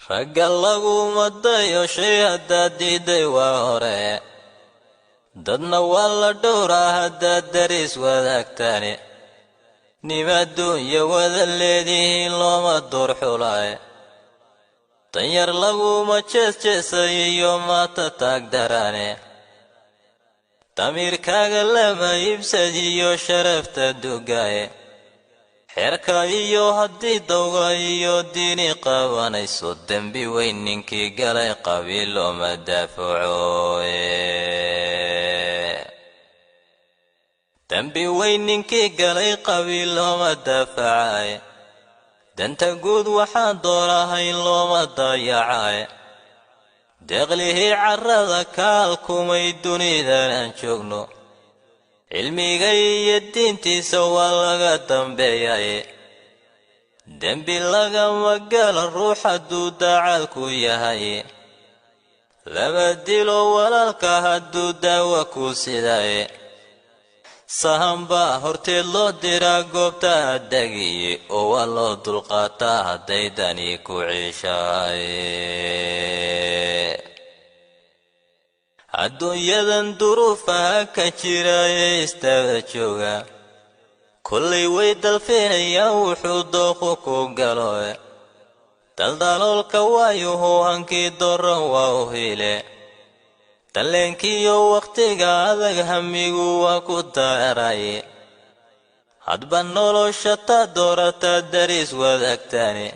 Ragga laguma dayo shay haddaad diiday waa hore, dadna waa la dhowraa haddaad daris wadaagtaane. Nimaduunya wada leedihiin looma door xulaaye, danyar laguma jeesjeesay iyo maata taag daraane. Damiirkaaga lama iibsadiyo sharafta dugaaye, xeerka iyo haddii dawga iyo diini qabanayso, dembi weyn ninkii galay qabiil looma daafaco. Dembi weyn ninkii galay qabiil looma daafacaye, danta guud waxaan doorahayn looma dayacaye. Deeqlihii carrada kaalkumay dunidan aan joogno, cilmiga iyo diintiisa waa laga dambeeyaye. Dembi lagama galo ruux hadduu daacadku yahay, lama dilo walaalka hadduu daawa ku sidaye. Sahan baa horteed loo diraa goobta degiye, oo waa loo dulqaataa hadday dani ku ciishaaye. Adduunyadan duruufaha ka jira ee istaba jooga, kollay way dalfinayaan wuxuu dooqu ku galo. Daldaloolka waayuhu hankii dooran waa u hiile, dalleenkiiyo wakhtiga adag hamigu waa ku daaraye. Hadba nolosha taa doorataa dariis wadaagtaane,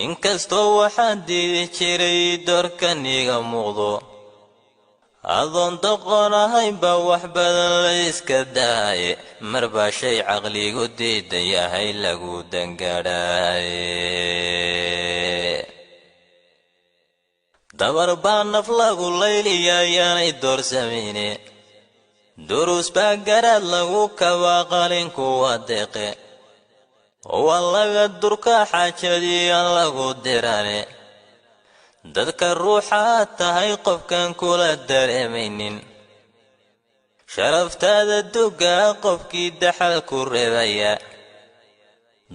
inkastoo waxaan diidi jiray doorkaniga muuqdo, adoon doqon ahayn baa wax badan la iska daaye. Marbaa shay caqligu diidan yahay lagu dangadhaaye. Dabar baa naf lagu layliya yaanay doorsamayne, duruus baa garaad lagu kabaa qalinku waa deeqe, oo waa laga durkaa xaajadii aan lagu dirane. Dadka ruuxaad tahay qofkan kula dareemaynin, sharaftaada dugaa qofkii daxal ku reebaya.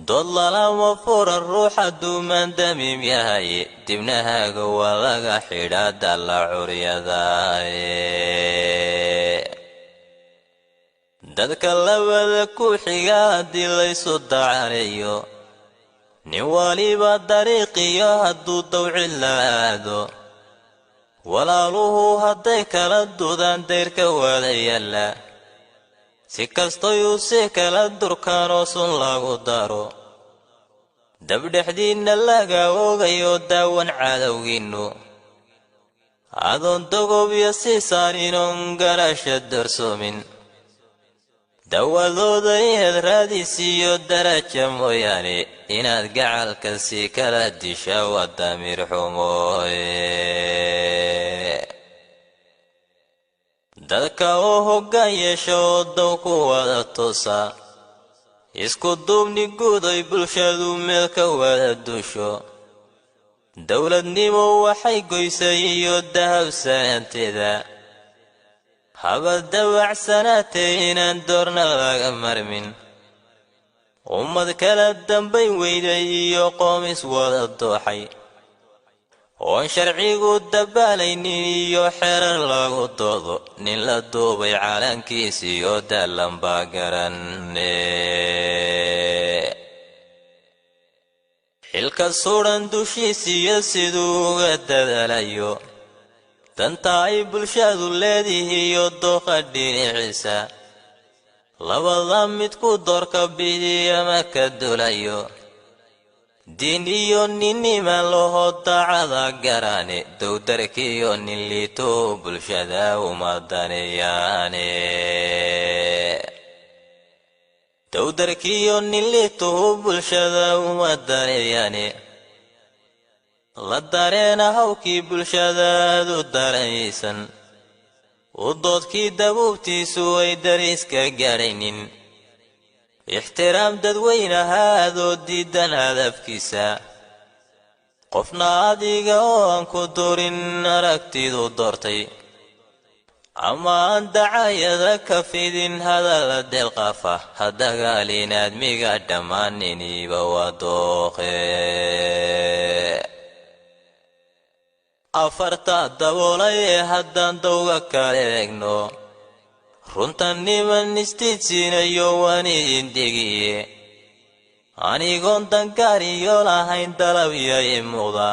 Dood lalama furan ruux hadduu maandamiim yahay, dibnahaaga waa laga xidhaa dalla curyadaaye. Dadka labada ku xiga haddii laysu dacaneeyo, nin waliba dariiqiyo hadduu dawcid la aado, walaaluhu hadday kala dudaan dayrka wada yaalla, si kastoyuu si kala durkaanoo sun lagu daro, dabdhexdiinna laga ogayo daawan cadowgiinnu, adoon dogobyo sii saarinoon garasha dorsoomin, dawadooda inaad raadisiiyo daraja mooyaane, inaad gacalka si kala disha waa damiir xumooye. Dadka oo hoggaan yeesha oo dow ku wada toosa, isku duubni guud ay bulshadu meel ka wada duusho, dowladnimo waxay goysay iyo dahab sanaanteeda, haba dabacsanaatee inaan doorna laga marmin. Ummad kala dambayn weyday iyo qoomis wada dooxay oon sharcigu dabaalaynin iyo xerar lagu doodo, nin la duubay calankiisiyo daalan baa garanne. Xilka sudan dushiisiyo siduu uga dadaalayo danta ay bulshadu leedihiiyo dooqa dhinaciisa, labada midku doorka bidiyama ka dulayo, diin iyo ninnima laho daacada garane, dowdarkiyo nin liito bulshada uma daneeyaane. Dowdarkiyo nin liituhu bulshada uma daneeyaane. La dareena hawkii bulshadaadu daraysan, u doodkii dabuubtiisu ay dariiska gaadhaynin, ixtiraam dadweynahaadoo diidan hadafkiisa, qofna adiga oo aan ku durin aragtidu doortay, ama aan dacayada ka fidin hadalla deelqaafa, ha dagaalin aadmiga dhammaaniniba waa dooqe. Afarta daboolay ee haddaan dawga kala eegno, runta niman istiidsiinayo waan idin degiye. Anigoon dangaariyo lahayn dalabya i muuqda,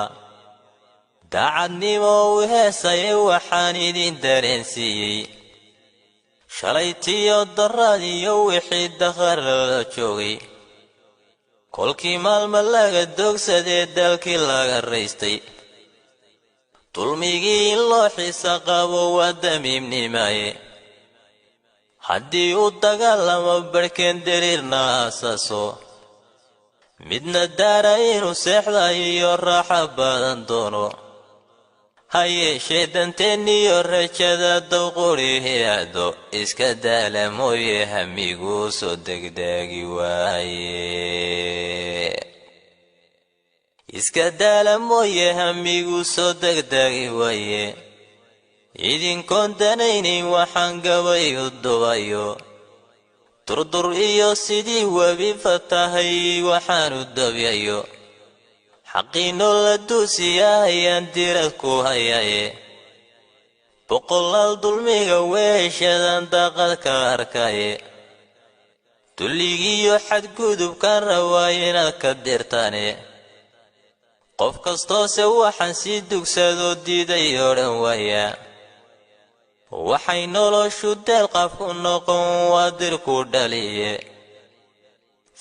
daacadnimo u heesaye waxaan idin dareensiiyey shalaytiyo daraad iyo wixii dakhar loola joogay. Kolkii maalma laga dogsadee dalkii laga raystay, dulmigii in loo xiisa qabo waa damiimnimaye. Haddii uu dagaalamo barhkeen diriirna aasaso, midna daara inuu seexda iyo raaxa badan doono, ha yeeshee danteenniyo rajada dawquri hiaado iska daala mooye, hamiguu soo degdegi waaye. Iska daala mooye, hamiguu soo degdegi waaye. Idinkoon danaynayn waxaan gabay u dubayo, durdur iyo sidii webi fatahay waxaanu dabyayo, xaqiinoo la duusiya hayaan dirad ku hayaye. Boqolaal dulmiga weeshadan daaqad ka arkaye, dulligiiyo xadgudubkan rabaa inaad ka dirtaane. Qof kastoose waxaan sii dugsado diiday odhan waaya, waxay noloshu deel qafku noqon waa dirku dhaliye.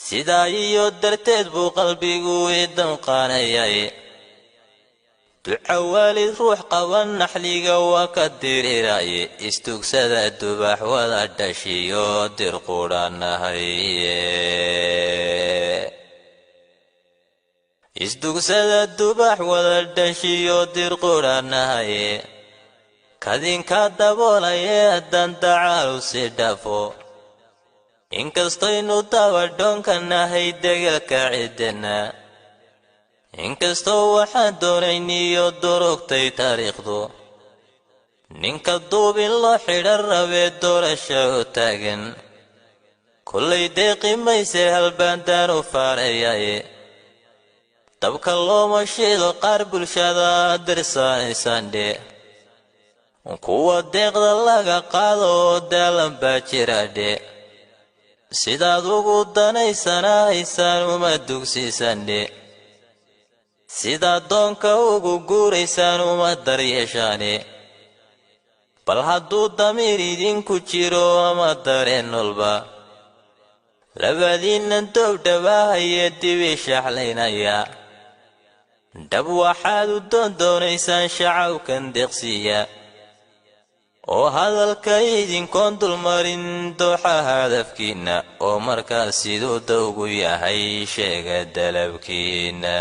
Sidaa iyo darteed buu qalbigu i damqaanayaye. Duca waalid ruux qaba naxliga waa ka diriraye. Istugsada dubax wada dhashiyo dir qudhanahaye. Isdugsada dubax wada dhashiyo dir qudhanahaye. Kadinka daboolaye haddaan dacaalu si dhafo, inkastaynu dabadhoonka nahay degalka ciddana, inkastoo waxaan doonayniyo durugtay taariikhdu, ninka duubin loo xidhan rabee doorasha u taagan kollay deeqi mayse halbaandaan u faarayaye. Dabka looma shiido qaar bulshada dirsaanaysandhe, kuwa deeqda laga qaado oo daalan baa jiradhe. Sidaad ugu danaysanahaysaan uma dugsiisandhe, sidaad doonka ugu guuraysaan uma daryeeshaane. Bal hadduu damiir idinku jiro ama dareen nolba, labadiinnan doobdhawaahayee dibi shaxlaynaya, dhab waxaad u doondoonaysaan shacabkan deeqsiya oo hadalka idinkoon dulmarin dooxa hadafkiinna, oo markaas siduu dawgu yahay sheega dalabkiinna.